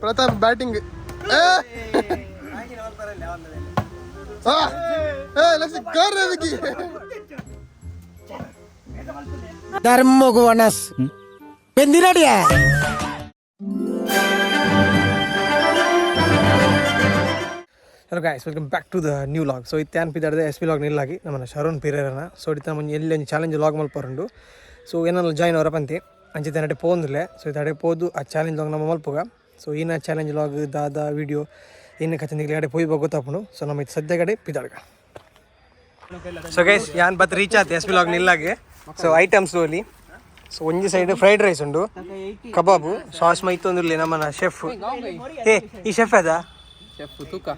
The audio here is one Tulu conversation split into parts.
Pratap batting. ಧರ್ಮಗು ವನಸ್ ಬೆಂದಿನಡಿಯ. Hello guys, welcome back to the new vlog. So ಇತ್ತೆ ಪಿದಾಡ್ದೆ ಎಸ್ ಪಿ ಲಾಗ್ ನಿಲ್ಲಾಗಿ ನಮ್ಮನ್ನ ಶರಣ್ ಪಿರೇರನ. ಸೊ ಇತ್ತ ನಮ್ಮ ಎಲ್ಲಿ ಒಂಜಿ ಚಾಲೆಂಜ್ ಲಾಗ್ ಮಲ್ಪರುಂಡು. ಸೊ ಏನಲ್ಲ ಜಾಯ್ನ್ ಅವರ ಪಂತಿ ಅಂಚಿತ ನಡೆ ಪೋಂದಿಲ್ಲ. ಸೊ ಇತ್ತ ಪೋದು ಆ ಚಾಲೆಂಜ್ ಲಾಗ್ ನಮ್ಮ ಮಲ್ಪುಗ. ಸೊ ಈನ ಚಾಲೆಂಜ್ ಲಾಗ್ ದಾದ ವಿಡಿಯೋ ಇನ್ನು ಕತೆ ಕಡೆ ಪೋಯಿ ಗೊತ್ತಾಪುಂಡು. ಸೊ ನಮ್ಮ ಇದು ಸದ್ಯ ಕಡೆ ಪಿದಾಡ್ಗ. ಸೊ ಗೈಸ್, ಯಾನ್ ಬತ್ ರೀಚ್ ಆತ ಎಸ್ ಪಿ ಲಾಗ್ ನಿಲ್ಲಾಗೆ. ಸೊ ಐಟಮ್ಸ್ ಅಲ್ಲಿ ಸೊ ಒಂಜಿ ಸೈಡ್ ಫ್ರೈಡ್ ರೈಸ್ ಉಂಡು, ಕಬಾಬು, ಸಾಸ್ ಮೈತೊಂದಿರ್ಲಿ ನಮ್ಮನ ಶೆಫ್. ಏ, ಈ ಶೆಫ್ ಅದ ತೂಕ.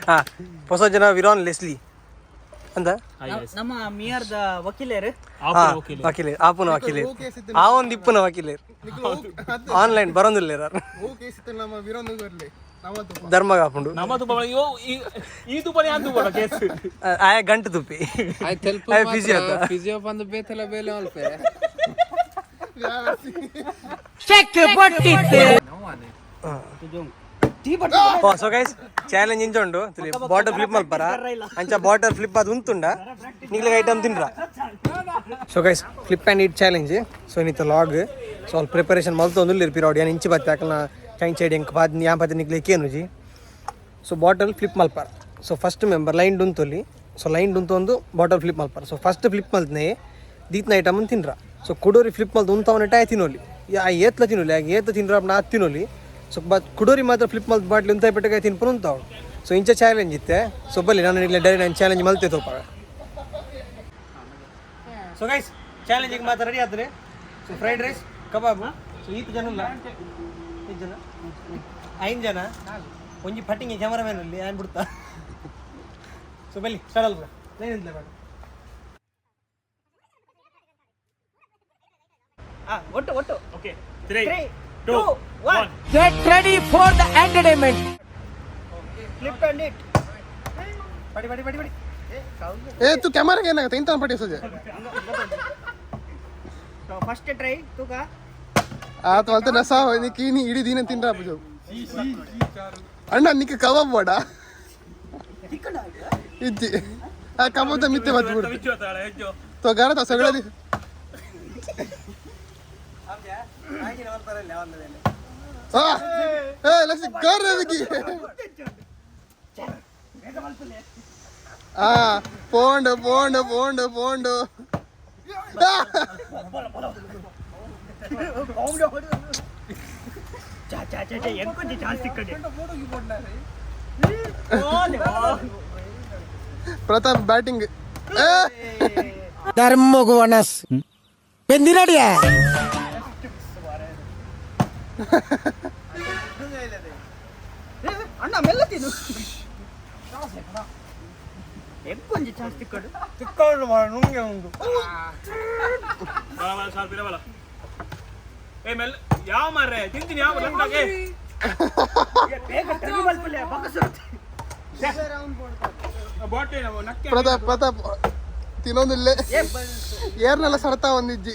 ಹಾ, ಹೊಸ ಜನ ವಿರಾನ್ ಲೆಸ್ಲಿ ಅಂದ. ನಮ್ಮ ಮಿಯರ್ದ ವಕೀಲರು. ಹಾ, ವಕೀಲೇರ್, ಆಪುನ ವಕೀಲೇರ್, ಆ ಒಂದು ಇಪ್ಪುನ ವಕೀಲೇರ್ ಆನ್ಲೈನ್ ಬರೋದಿಲ್ಲ. ನಮ್ಮ ವಿರೋಧ ಬರ್ಲಿ ನಮ್ಮ. ಧರ್ಮ ಕಾಪುಂಡು. ನಮ್ಮ ತುಪ್ಪ ಅಯ್ಯೋ, ಈ ತುಪ್ಪನೇ ಅಂದು ಬೋಡ ಕೇಸ್. ಆಯ ಗಂಟು ತುಪ್ಪಿ ಆಯ ಫಿಸಿ ಆತ. ಫಿಸಿಯೋ ಬಂದು ಬೇತಲ ಬೇಲೆ ಅಲ್ಪೆ. ಚೆಕ್ ಬಟ್ಟಿತ್ತು. ಸೊ ಗೈಸ್, ಚಾಲೆಂಜ್ ಇಂಚ ಉಂಡು. ಬಾಟಲ್ ಫ್ಲಿಪ್ ಮಲ್ಪರ. ಅಂಚ ಬಾಟಲ್ ಫ್ಲಿಪ್ ಅದು ಉಂತುಂಡ ನಿಗ್ಲಿಗೆ ಐಟಮ್ ತಿನ್ರ. So guys, flip and eat challenge. So ಇನ್ನಿತ್ತ log. So ಅಲ್ಲಿ ಪ್ರಿಪರೇಷನ್ ಮಲ್ತೊಂದು ಇರ್ಪಿರೋಡು. ಏನು ಇಂಚಿ ಬತ್ತೆ ಅಕಲ್ನ ಚೈನ್ ಚೈಡ್ ಎಂಕ್ ಪಾದ್ ಯಾನ್ ಪತ್ತೆ ನಿಗ್ಲಿಗೆ ಕೇನುಜಿ. ಸೊ ಬಾಟಲ್ ಫ್ಲಿಪ್ ಮಲ್ಪಾರ. ಸೊ ಫಸ್ಟ್ ಮೆಂಬರ್ ಲೈನ್ ಉಂತೊಲಿ. ಸೊ ಲೈನ್ ಉಂತೊಂದು ಬಾಟಲ್ ಫ್ಲಿಪ್ ಮಲ್ಪಾರ. ಸೊ ಫಸ್ಟ್ ಫ್ಲಿಪ್ ಮಲ್ತ್ನೆ ದೀತ್ನ ಐಟಮ್ ತಿನ್ರ. ಸೊ ಕುಡೋರಿ ಫ್ಲಿಪ್ ಮಲ್ತು ಉಂತವನ ಟಾಯ್ ತಿನ್ನೋಲಿ. ಆ ಏತ್ಲ ತಿನ್ನೋಲಿ, ಆಗ ಏತ್ಲ ತಿನ್ರ ನಾ ತಿನ್ನೋಲಿ. ಸೊ ಬಟ್ ಕುಡೋರಿ ಮಾತ್ರ ಫ್ಲಿಪ್ ಮಲ್ತ್ ಬಾಟ್ಲಿ ಉಂತಾಯಿ ಪೆಟ್ಟಗಾಯಿ ತಿನ್ಪುನ ಉಂತಾವಳು. ಸೊ ಇಂಚ ಚಾಲೆಂಜ್ ಇತ್ತೆ. ಸೊ ಬಲ್ಲಿ ನಾನು ಇಲ್ಲಿ ಡೈರೆಕ್ಟ್ ನಾನು ಚಾಲೆಂಜ್ ಮಲ್ತೆ ತೋಪಾಗ. ಸೊ ಗೈಸ್, ಚಾಲೆಂಜಿಗೆ ಮಾತ್ರ ರೆಡಿ ಆದ್ರೆ. ಸೊ ಫ್ರೈಡ್ ರೈಸ್, ಕಬಾಬ್. ಸೊ ಈತ ಜನ ಇಲ್ಲ, ಈತ ಜನ ಐದು ಜನ. ಒಂಜಿ ಪಟ್ಟಿಂಗ್ ಕ್ಯಾಮರಾಮ್ಯಾನ್ ಅಲ್ಲಿ ಆನ್ ಬಿಡ್ತಾ. ಸೊ ಬಲ್ಲಿ ಸ್ಟಾರ್ಟ್ ಅಲ್ವ ಲೈನ್ ಇಲ್ಲ ಬೇಡ. ಒಟ್ಟು ಒಟ್ಟು. Okay, 3, 3, 2, 2, 1. 1. Get ready for the entertainment. Flip and eat. ಬಡಿ ಬಡಿ ಬಡಿ ಬಡಿ. ಏ ತು ಕ್ಯಾಮರಾಗೆ ಏನಾಗುತ್ತೆ ಇಂತ ಪಟ್ಟಿ ಸಜೆ. ಫಸ್ಟ್ ಟ್ರೈ ತೂಕ. ಆತ ಮಲ್ತ ನಸ ನಿಕ್ಕಿ ನೀ ಇಡೀ ದಿನ ತಿಂದ್ರ ಪುಜು. ಅಣ್ಣ, ನಿಕ್ಕ ಕಬಾಬ್ ಬೇಡ ಇಜ್ಜಿ. ಆ ಕಬಾಬ್ ಮಿತ್ತೆ ಬತ್ ಬಿಡು. ತೋ ಗಾರ ಸಗಳದಿ. ಆ ಏ ಲಕ್ಷ್ಮಿ ಕರ್ ಅದಕ್ಕೆ. ಆ ಪೋಂಡು ಪೋಂಡು ಪೋಂಡು ಪೋಂಡು. ಚಾ ಚಾ ಚಾ ಚಾ, ಎಂಕೊಂಚ ಚಾನ್ಸ್ ಸಿಕ್ಕಡೆ. ಪ್ರತಾಪ್ ಬ್ಯಾಟಿಂಗ್. ಧರ್ಮಗು ವನಸ್ ಬೆಂದಿನಡಿಯ. ಅಣ್ಣ ಮೆಲ್ಲ ತಿನ್ನು. ಎಂಕೊಂಚ ಚಾನ್ಸ್ ಸಿಕ್ಕಡು. ತಿಕ್ಕೊಂಡು ನುಂಗೆ ಉಂಟು. ಬಲ ಬಲ ಸಾಲ್ ಬಿರ ಬಲ. ಏ ಮೆಲ್ಲ ಯಾವ ಮಾರ್ರೆ ತಿಂತೀನಿ ಯಾವ ಲಂಡಾಗೆ. ಬೇಗ ಟರ್ನ್ ಮಲ್ಪಲೆ ಬಕಸುರುತ್ತೆ. ಬಾಟೆ ನಾವು ನಕ್ಕೆ. ಪ್ರತಾಪ್, ಪ್ರತಾಪ್ ತಿನ್ನೊಂದಿಲ್ಲ. ಏರ್ನೆಲ್ಲ ಸಡ್ತಾ ಒಂದಿಜ್ಜಿ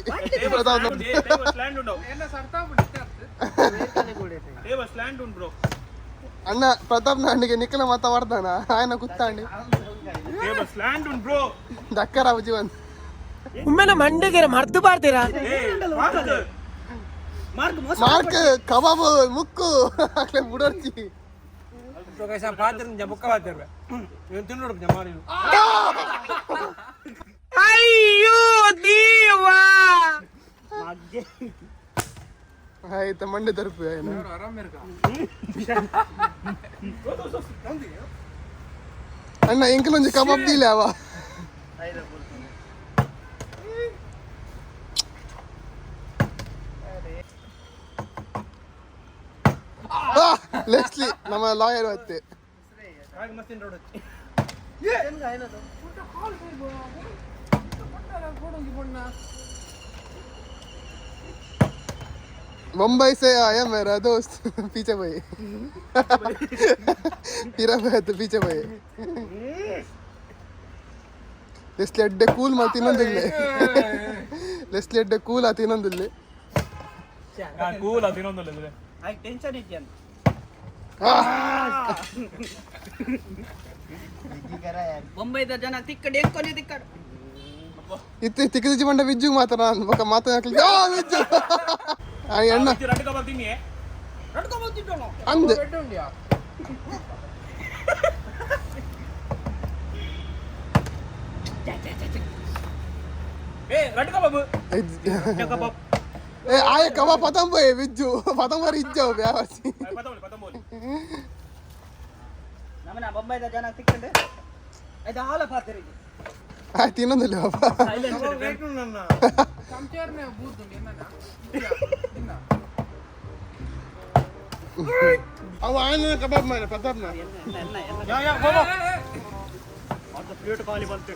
ಪ್ರತಾಪ್. ಸ್ಲ್ಯಾಂಡ್ ಉಂಡು, ಟೇಬಲ್ ಸ್ಲ್ಯಾಂಡ್ ಉಂಡು ಬ್ರೋ. ಅಣ್ಣ, ಪ್ರತಾಪ್ ಅಣ್ಣಿಗೆ ನಿಖಲ ಮಾತಾ ವರ್ದಾನ ఆయన ಕುತ್ತಾಂಡಿ. ಟೇಬಲ್ ಸ್ಲ್ಯಾಂಡ್ ಉಂಡು ಬ್ರೋ. ದಕ್ಕರ ಜೀವನ್. ಒಮ್ಮೆನ ಮಂಡಿಗೆರ ಮರ್ತು ಬಾರ್ತೀರಾ. ಏ ಮಾರ್ಕ್. ಮಾರ್ಕ್ ಮೋಸ. ಮಾರ್ಕ್ ಕಬಾಬ್ ಮುಕ್ಕು ಅಕ್ಲೆ ಬುಡರ್ಚಿ. ಸೊ ಗೈಸ್, ಆ ಪಾತ್ರೆ ಬುಕ್ಕ ಪಾತ್ರೆ ಇವನು ತಿನ್ನೋಡು ಮಾಡಿ. ಅಯ್ಯೋ ದೇವಾ. ಆಯ್ತು, ಮಂಡೆ ತರುಪು ఆయన. ಅಣ್ಣ, ಎಂಕಲೊಂಜಿ ಕಬಾಬ್ ದೀಲೆ ಅವ. ಲೆಸ್ಲಿ ನಮ್ಮ ಲಾಯರ್ ಅತ್ತೆ. ಹಾಗೆ ಮಸ್ತ್ ತಿನ್ನೋಡು. मुंबई से आया मेरा दोस्त, पीछे भाई पीरा भाई तो पीछे भाई. Leslie ಎಡ್ಡೆ ಕೂಲ್ ಮಾ ತಿನ್ನೊಂದಿಲ್ಲ, ಲೆಸ್ಲಿ ಎಡ್ಡೆ ಕೂಲ್ ಆ ತಿನ್ನೊಂದಿಲ್ಲ. ಕೂಲ್ ತಿನ್ನೊಂದಿಲ್ಲ. ಆಯ್ತು, ಟೆನ್ಷನ್ ಇದೆಯಾ? ಬೊಂಬೈದ ಜನ ತಿಕ್ಕಡು ಎಂಕೊಂಜಿ ತಿಕ್ಕಡು. ಇತ್ತು ತಿಕ್ಕಿದಿಚ್ಚಿ ಬಂಡ ವಿಜ್ಜು ಮಾತ್ರ ನಾನು ಬೊಕ ಮಾತನಾಡ್ಲಿಕ್ಕೆ ಆ ವಿಜ್ಜು ಆ ಎಣ್ಣ. ರಡ್ಡು ಕಬಾಬ್ ತಿನ್ನಿ. ನಡ್ಕೊಂಬಂದಿದ್ದೋನು. ಅಂದ್ ಏ, ರಡ್ಡು ಕಬಾಬ್. ಕಬಾಬ್. ಏ ಆಯ ಕಬಾಬ್ ಪತಂಬ ವಿಜ್ಜು ಪತಂಬರ ಇಜ್ಜವು ಬ್ಯಾವಸಿ. ಪತಂಬೋಲಿ ಪತಂಬೋಲಿ. ನಮ್ಮನ ಬೊಂಬೈದ ಜನ ತಿಕ್ಕಂಡು ಆಯ್ತು ಹಾಲ ಪಾತ್ರೆ. ಆಯ್ತು, ಇನ್ನೊಂದಿಲ್ಲ ಬಾಬಾ. ಅವ ಆಯನ ಕಬಾಬ್ ಮಾಡ ಪ್ರತಾಪ್ನ. ಪ್ಲೇಟ್ ಖಾಲಿ ಬಂತು.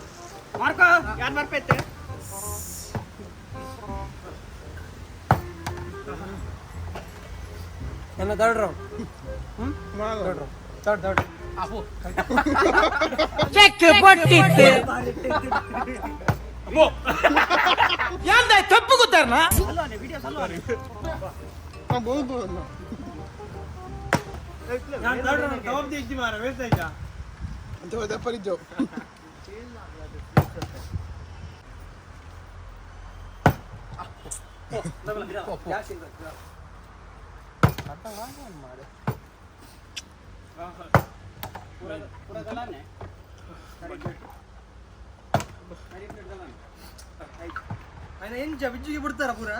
ಮಾರ್ಕೋ, ಯಾರು ಮರ್ಪೈತೆ? ನನ್ನ third round. Third third. Check ಕೊಟ್ಟಿತ್ತು. ಅಬ್ಬೋ. ಯಾಂದ ತಪ್ಪು ಗೊತ್ತಾರನಾ? ಅಲ್ವಾನೆ ವಿಡಿಯೋ ಸಲ್ವಾನೆ. ಬಹುದು. ನಾನು ಥರ್ಡ್ ರೌಂಡ್ ಕಬಾಬ್ ತಿಂತಿ ಮಾರ ವೇಸ್ಟ್ ಆಯ್ತಾ? ದಪ್ಪರಿಜ್ಜವು. ఆయన ಎಂಚ ಬಿಜ್ಜಿಗೆ ಬಿಡ್ತಾರ ಪೂರ.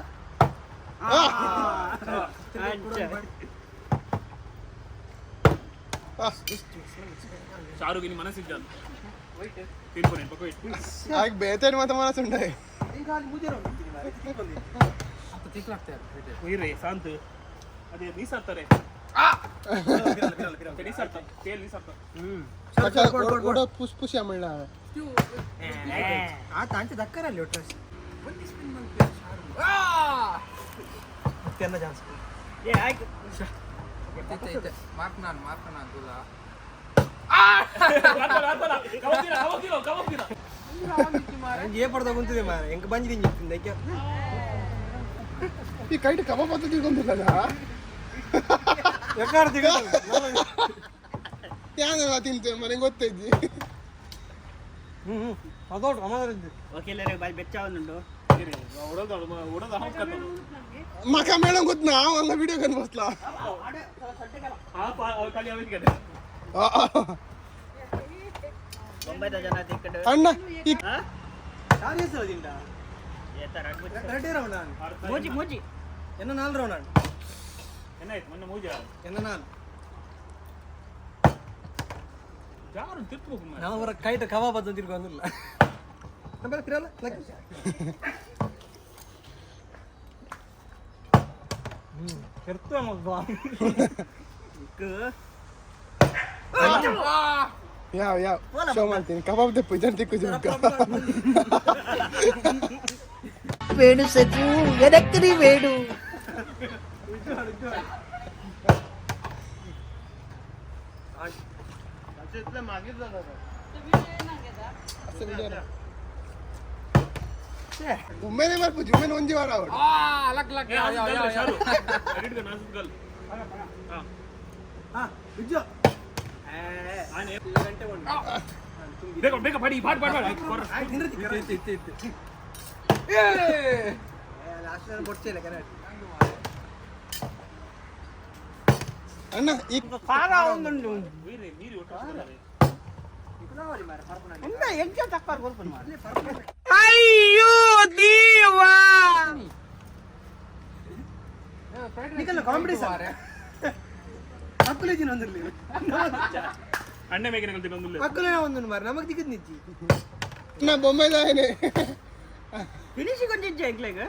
ಶಾರುಗ್ ಇನ್ನು ಮನಸ್ಸಿದ್ದ ತಿನ್ಕೊ ನೀನು ಪಕ್ಕ ಇಟ್ಟು. ಆಗ ಬೇತೇನು ಮಾತ್ರ ಮನಸ್ಸುಂಡೆ. ಇರ್ರಿ ಶಾಂತ್, ಅದೇ ನೀಸಾಡ್ತಾರೆ ನೀಸಾಡ್ತಾರೆ ತೇಲ್ ನೀಸಾಡ್ತಾರೆ. Push push ಅಮ್ಮಳ್ಳ. ಆತ ಅಂಚೆ ದಕ್ಕರಲ್ಲಿ ಒಟ್ಟು ಎಲ್ಲ ಚಾನ್ಸ್. ಏ ಆಯ್ತು. ಮಾರ್ಕ್ ನಾನು, ಮಾರ್ಕ್ ನಾನು ತುಲಾ. ಕಬಾಬ್ ತಿನ್ನೋ, ಕಬಾಬ್ ತಿನ್ನೋ. ಏ ಪಡ್ದ ಕುಂತಿದೆ ಮಾರ ಎಂಕ ಬಂಜಿ ತಿಂಜಿತ್ತಿಂದ. ಈ ಕೈಟ್ ಕಬಾಬ್ ಅಂತ ತಿಳ್ಕೊಂಡಿಲ್ಲ. ಯಾನೆಲ್ಲ ತಿಂತೇವೆ ಮನೆ ಗೊತ್ತೈತಿ. ಹ್ಮ್ ಹ್ಮ್ ಅದೋಟು ಅಮರಿದ್ದು. ವಕೀಲರಿಗೆ ಬಾಯಿ ಬೆಚ್ಚ ಉಂಟು. ಉಡೋದು ಉಡೋದು ಹಾಕತ್ತು. ಮಕ ಮೇಡಮ್ ಗೊತ್ತ ನಾವು ಅಲ್ಲ ವಿಡಿಯೋ ಕನ್ಬಸ್ಲಾ. ಆ ಖಾಲಿ ಅವನಿಗೆ. ಬೊಂಬೈದ ಜನ ತಿಕ್ಕಡು. ಅಣ್ಣ ಈ ರೆಡ್ಡಿ ರೌಂಡ್ ನಾನು. ಮೋಜಿ ಮೋಜಿ. ಎನ್ನ ನಾಲ್ ರೌಂಡ್ ನಾನು. ಏನಾಯ್ತು ಮೊನ್ನೆ ಮೂಜ? ಎನ್ನ ನಾಲ್. ಯಾರು ತಿರ್ತು? ನಾವು ಅವರ ಕೈಟ ಕಬಾಬ್ ಅಂತ ತಿರ್ಗೊಂದಿಲ್ಲ ನಂಬರ್ ಪಿರಲ್ಲ. ಹ್ಮ್ ಕೆರ್ತು ಅಮ್ಮ. ಯಾವ ಯಾವ ಶೋ ಮಾಡ್ತೀನಿ ಕಬಾಬ್ ತೆಪ್ಪು ಇದನ್ನು ತಿಕ್ಕು ಜುಮ್ಕ. వేణు సతు వెనక్కి వేణు. ಉಮ್ಮೆನೆ ಬರ್ಪು ಜುಮ್ಮೆನೆ ಒಂಜಿ ವಾರ ಅವಳು. ಲಕ್ ಲಕ್. ಶಾರು ಗಲ್. ಹಾ ವಿಜ್ಜು. ಬೇಗ ಬೇಗ ಬಡಿ ಬಾಡ್ ಬಾಡ್ ಬಾಡ್. ಇತ್ತು ಇತ್ತು ಇತ್ತು. ಲಾಸ್ಟ್ ಕೊಡ್ತಿಲ್ಲ ಕನ್ನಡ. ಅಣ್ಣ ಈ ಖಾರ ಒಂದುಂಡು. ನೀರು. ಉಂಡ ಎಂಚ ತಕ್ಕಾರ್ ಕೊಲ್ಪನು ಮಾರ್ರೆ. అయ్యో దీవా. ನಿಕಲ್ಲ ಕಾಮಿಡಿ ಸರ್ ಅಕ್ಕುಲೆ ದಿನ ಒಂದಿರ್ಲಿ. ಅಣ್ಣ ಮೇಗಿನ ತಿನ್ನೊಂದಿಲ್ಲ. ಅಕ್ಕುಲೆ ಒಂದು ಮಾರ ನಮಗ್ ದಿಕ್ಕದ್ ನಿಜ್ಜಿ. ನಾ ಬೊಂಬೈದಾಯನೆ. ಫಿನಿಶಿಂಗ್ ಒಂಜಿ ಇಜ್ಜೆ ಎಂಕ್ಲೆಗ್.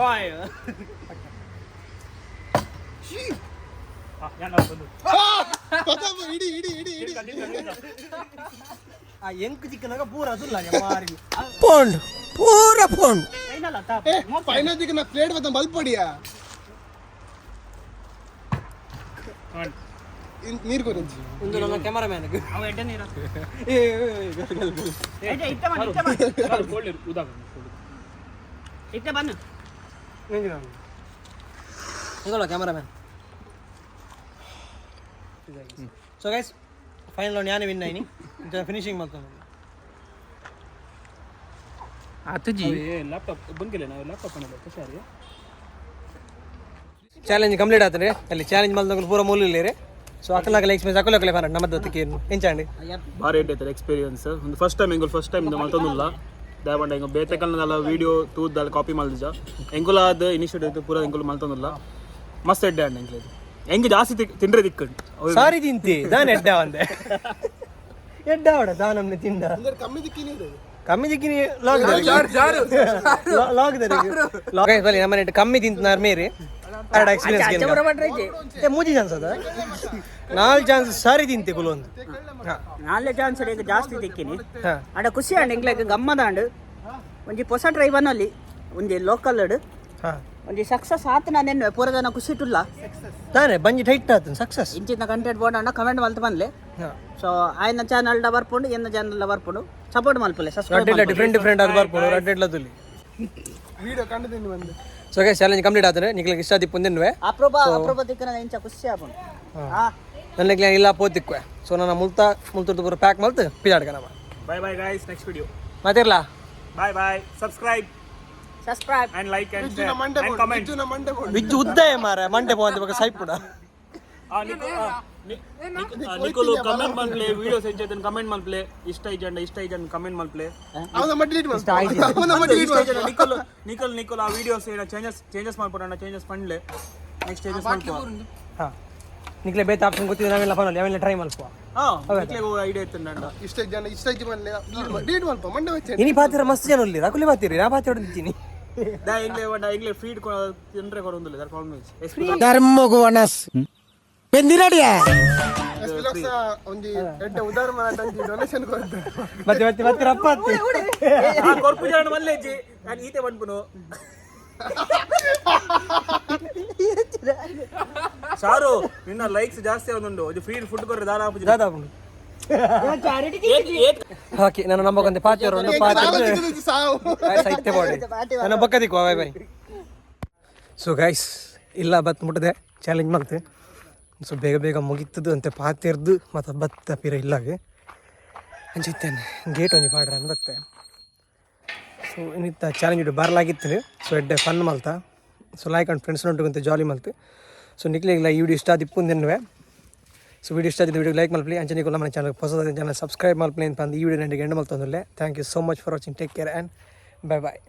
ಓಯ್. ಬಂದು. ಪ್ರತಾಪ ಇಡಿ ಇಡಿ ಇಡಿ ಇಡಿ. ಆ ಎಂಕ್ ಚಿಕ್ಕನಾಗ ಪೂರ ಅದುಲ್ಲ ಮಾರಿ. పోండు పూర పోండు. ಫೈನಲ್ ಅತ್ತ. ಏ ಫೈನಲ್ ದಿಕ್ಕ ನಾ ಪ್ಲೇಟ್ ಬತ್ತ ಬಲ್ಪಡಿಯಾ. ನೀರು ಕೊರಿಂಚಿ. ಒಂದು ನಮ್ಮ ಕ್ಯಾಮರಾಮ್ಯಾನ್. ಅವು ಎಡ್ಡೆ ನೀರು. ಎಡ್ಡೆ, ಇತ್ತೆ ಬನ್ನಿ, ಇತ್ತೆ ಬನ್ನಿ. ಕೋಲ್ಡ್ ಉದಾಕ. ಇತ್ತೆ ಬನ್ನಿ. ಇಂಗೊಲ್ಲ ಕ್ಯಾಮರಾಮ್ಯಾನ್. ಸೊ ಗೈಸ್, ಫೈನಲ್ ಯಾನೇ ವಿನ್ ಆಯ್ನಿ. ಫಿನಿಶಿಂಗ್ ಮಾಡ್ತಾನೆ. ಆತುಜಿ. ಲ್ಯಾಪ್ಟಾಪ್ ಬಂದಿಲ್ಲ, ನಾವು ಲ್ಯಾಪ್ಟಾಪ್ ಅನ್ನೋದು ಕಷಾರಿ. ಚಾಲೆಂಜ್ ಕಂಪ್ಲೀಟ್ ಆತಂದ್ರೆ ಅಲ್ಲಿ ಚಾಲೆಂಜ್ ಮಲ್ದಂಗುಲು ಪೂರ ಮೂಲ ಇಲ್ಲೇರಿ. ಸೊ ಅಕಲಾಗಲ ಎಕ್ಸ್ಪೀರಿಯನ್ಸ್ ಅಕಲಕಲೆ ಫಾನ ನಮ್ಮದಕ್ಕೆ ಎಂಚಾಂಡಿ. ಭಾರಿ ಎಡ್ಡೆ ಎಕ್ಸ್ಪೀರಿಯನ್ಸ್. ಒಂದು ಫಸ್ಟ್ ಟೈಮ್ ಎಂಗುಲ್, ಫಸ್ಟ್ ಟೈಮ್ ಮಲ್ತೊಂದುಲ್ಲ. ದಾಯಪಂಡ ಎಂಗು ಬೇತೆ ಕಲ್ನದಲ್ಲ ವೀಡಿಯೋ ತೂದ್ದಾಲ ಕಾಪಿ ಮಲ್ದಿಜ. ಎಂಗುಲ ಅದು ಇನಿಷಿಯೇಟಿವ್ ಪೂರ ಎಂಗುಲು ಮಲ್ತೊಂದುಲ್ಲ. ಮಸ್ತ್ ಎಡ್ಡೆ ಅಂಡ್ ಎಂಕ್ಲೇದು ಎಂಗ್ ಜಾಸ್ತಿ ತಿಂಡ್ರೆ ದಿಕ್ಕಂಡು. ಸಾರಿ, ತಿಂತಿ ದಾನ ಎಡ್ಡ ಒಂದೆ ಎಡ್ಡ ಅವಡ ದಾನಮ್ನೆ ತಿಂಡ. ಅಂದ್ರೆ ಕಮ್ಮಿ ದಿಕ್ಕಿ ನೀರು. ಕಮ್ಮಿ ದಿಕ್ಕಿನಿ ಲಾಗ್ ಲಾಗ್ ಲಾಗ್ ಬಲಿ ನಮ್ಮ ಕಮ್ಮಿ ತಿಂತನಾರ್ ಮೇರಿ ಆಡ ಎಕ್ಸ್ಪೀರಿಯನ್ಸ್. ಏ, ಮೂಜಿ ಚಾನ್ಸ್ ಅದ, ನಾಲ್ ಚಾನ್ಸ್ ಸಾರಿ ತಿಂತೆ ಕುಲೊಂದು. ನಾಲ್ನೇ ಚಾನ್ಸ್ ಈಗ ಜಾಸ್ತಿ ತಿಕ್ಕಿನಿ. ಹಾ. ಅಂಡ ಖುಷಿ ಅಂಡ್ ಎಂಕ್ಲೆಗ್ ಗಮ್ಮದಾಂಡ್. ಒಂಜಿ ಪೊಸ ಟ್ರೈ ಬನ್ನೊಲಿ, ಒಂಜಿ ಲೋಕಲ್ ಹಾ. ಒಂಜಿ ಸಕ್ಸಸ್ ಆತ. ನಾನು ಪೂರದನ ಖುಷಿ ಇಟ್ಟುಲ್ಲ. ತಾನೆ ಬಂಜಿ ಟೈಟ್ ಆತನ್ ಸಕ್ಸಸ್. ಇಂಚಿನ ಕಂಟೆಂಟ್ ಬೋರ್ಡ್ ಅಣ್ಣ ಕಮೆಂಟ್ ಮಲ್ತ್ ಬಂದ್ಲೆ. ಹಾ. ಸೊ ಆಯ್ನ ಚಾನಲ್ ಡ ಬರ್ಪುಂಡು, ಎನ್ನ ಚಾನಲ್ ಡ ಬರ್ಪುಂಡು. ಸಪೋರ್ಟ್ ಮಲ್ಪಲೆ, ಸಬ್ಸ್ಕ್ರೈಬ್. ರಡ್ಡೆಡ್ಲ ಡಿಫ್ರೆಂಟ್ ಡಿಫ್ರೆಂಟ್ ಅದು ಬರ್ಪುಂಡು, ರಡ್ಡೆಡ್ಲ ತುಲಿ. ವೀಡಿಯೋ ಕಂಡು ಬಂದು. ಸೊ ಗೈಸ್, ಚಾಲೆಂಜ್ ಕಂಪ್ಲೀಟ್ ಆತನೆ. ನಿಕ್ಲೆಗ್ ಇಷ್ಟ ಆದಿಪ್ಪುಂದೆನ್ನುವೆ. ಅಪ್ರೂಪ ಅಪ್ರೂಪ ತಿಕ್ಕನ ಇಂಚ ಖುಷಿ ಆಪುಂಡು. ಹಾ. ನನಗೆ ಇಲ್ಲ ಪೋತಿಕ್ವೆ. ಸೊ ನನ್ನ ಮುಲ್ತ ಮುಲ್ತುರ್ದು ಪೂರ ಪ್ಯಾಕ್ ಮಲ್ತು ಪಿದಾಡ್ಕ ನಮ್ಮ. Bye bye guys, next video. ಮಾತಿರ್ಲಾ. Bye bye, subscribe. Subscribe. And like and ಬಿಜ್ಜುನ ಮಂಡೆ ಅಂಡ್ ಬೋಡು. ಕಮೆಂಟ್. ಬಿಜ್ಜುನ ಮಂಡೆ ಬೋಡು. ವಿಜ್ಜು ಉದ್ದಾಯ ಮಾರ ಮಂಡೆ ಪೋಂತ ಬೊಕ ಸೈಪುಡ. ನಿಕೋಲು ಕಮೆಂಟ್ ಮಲ್ಪ್ಲೆ, ವಿಡಿಯೋಸ್ ಎಂಚೈತನ್ ಕಮೆಂಟ್ ಮಲ್ಪ್ಲೆ. ಇಷ್ಟ ಇಜಂಡ ಇಷ್ಟ ಇಜಂಡ ಕಮೆಂಟ್ ಮಲ್ಪ್ಲೆ. ಅವನ ಡಿಲೀಟ್ ಮಾಡ್ಕೊ, ಅವನ ಡಿಲೀಟ್ ಮಾಡ್ಕೊ. ನಿಕೋಲು ನಿಕೋಲ್ ನಿಕೋಲ್ ಆ ವಿಡಿಯೋಸ್ ಏನ ಚೇಂಜಸ್ ಚೇಂಜಸ್ ಮಾಡ್ಕೊಡೋಣ, ಚೇಂಜಸ್ ಪಂಡ್ಲೆ, ನೆಕ್ಸ್ಟ್ ಚೇಂಜಸ್ ಮಾಡ್ಕೊ. ಹಾ, ನಿಕ್ಲೆ ಬೇತ ಆಪ್ಷನ್ ಗೊತ್ತಿದೆ. ನಾವೆಲ್ಲ ಫೋನಲ್ಲಿ ಅವೆಲ್ಲ ಟ್ರೈ ಮಲ್ಪ. ಹಾ, ನಿಕ್ಲೆಗ್ ಐಡಿಯಾ ಇತ್ತಂಡ. ಇಷ್ಟ ಜನ ಇಷ್ಟ ಇಜ್ಜಿ ಮಲ್ಲೆ ಡಿಲೀಟ್ ಮಾಡ್ಕೊ ಮಂಡೆ ವಚ್ಚೆ. ಇನಿ ಪಾತಿರ ಮಸ್ತ್ ಜನ ಉಲ್ಲಿ ರಕುಲಿ ಪಾತಿರಿ ನಾ ಪಾತಿ ಹೊಡೆದಿದ್ದೀನಿ. ದಾ ಎಂಗ್ಲೆ ವಡ ಎಂಗ್ಲೆ ಫೀಡ್ ತಿಂದ್ರೆ ಕೊರೊಂದಿಲ್ಲ ದರ್ ಪ್ರಾಬ್ಲಮ್. ಧರ್ಮಗು ವನಸ್ ಬೆಂದಿನಡಿಯಾ. ಎಸ್ ಲಕ್ಷ ಒಂಜಿ ಎಡ್ಡೆ ಉದಾರ ಮನ ಡೊನೇಷನ್ ಕೊಡ್ತಾರೆ. ಮತ್ತೆ ಮತ್ತೆ ಮತ್ತೆ ರಪ್ಪ ಅತ್ತಿ. ಆ ಕೊರ್ಪು ಜನ ಮಲ್ಲೆಜ್ಜಿ ನಾನು ಈತೆ ಬಂದ್ಪುನು. ಸಾರು, ನಿನ್ನ ಲೈಕ್ಸ್ ಜಾಸ್ತಿ ಆಗುಂಡು. ಇದು ಫ್ರೀ ಫುಡ್ ಕೊರ್ರೆ ದಾಲ ಆಪುಜಿ. ದಾದಾ ಓಕೆ, ನಾನು ನಂಬಕೊಂದೆ ಪಾತಿ ಒಂದು ಪಾತಿ. ಸಾವು. ಸೈತ್ಯ ಬಾಡಿ ನನ್ನ ಬಕ್ಕ ದಿಕ್ಕು. Boy boy. ಸೊ ಗೈಸ್, ಇಲ್ಲ ಬತ್ ಮುಟ್ಟದೆ ಚಾಲೆಂಜ್ ಮಾಡ್ತೆ. ಸೊ ಬೇಗ ಬೇಗ ಮುಗೀತದು ಅಂತೆ ಪಾತಿರ್ದು ಮತ್ತು ಬತ್ತ ಪಿರ ಇಲ್ಲಾಗೆ ಅಂಚಿತ್ತೇನೆ ಗೇಟ್ ಒಂಜಿ ಪಾಡ್ರ ಬತ್ತೆ. ಸೊ ಇನ್ನಿತ್ತ ಚಾಲೆಂಜ್ ಇಟ್ಟು ಬರಲಾಗಿತ್ತು. ಸೊ ಎಡ್ಡೆ ಫನ್ ಮಲ್ತ. ಸೊ ಲೈಕ್ ಅಂಡ್ ಫ್ರೆಂಡ್ಸ್ ನೊಟ್ಟುಗಂತೆ ಜಾಲಿ ಮಲ್ತು. ಸೊ ನಿಕ್ಲೆಗ್ಲ ಈ ವಿಡಿಯೋ ಇಷ್ಟ ಆದಿಪ್ಪುಂದೆನ್ನುವೆ. ಸೊ ವಿಡಿಯೋ ಇಷ್ಟ ಆದ ವಿಡಿಯೋ ಲೈಕ್ ಮಲ್ಪಲಿ. ಅಂಚನೆ ನಮ್ಮ ಚಾನಲ್ ಹೊಸದಾದ ಚಾನಲ್ ಸಬ್ಸ್ಕ್ರೈಬ್ ಮಲ್ಪಲಿ ಅಂತ ಈ ವಿಡಿಯೋ ನನಗೆ and ಮಲ್ತಂದುಲ್ಲೆ. Thank you so much for watching. Take care and bye bye.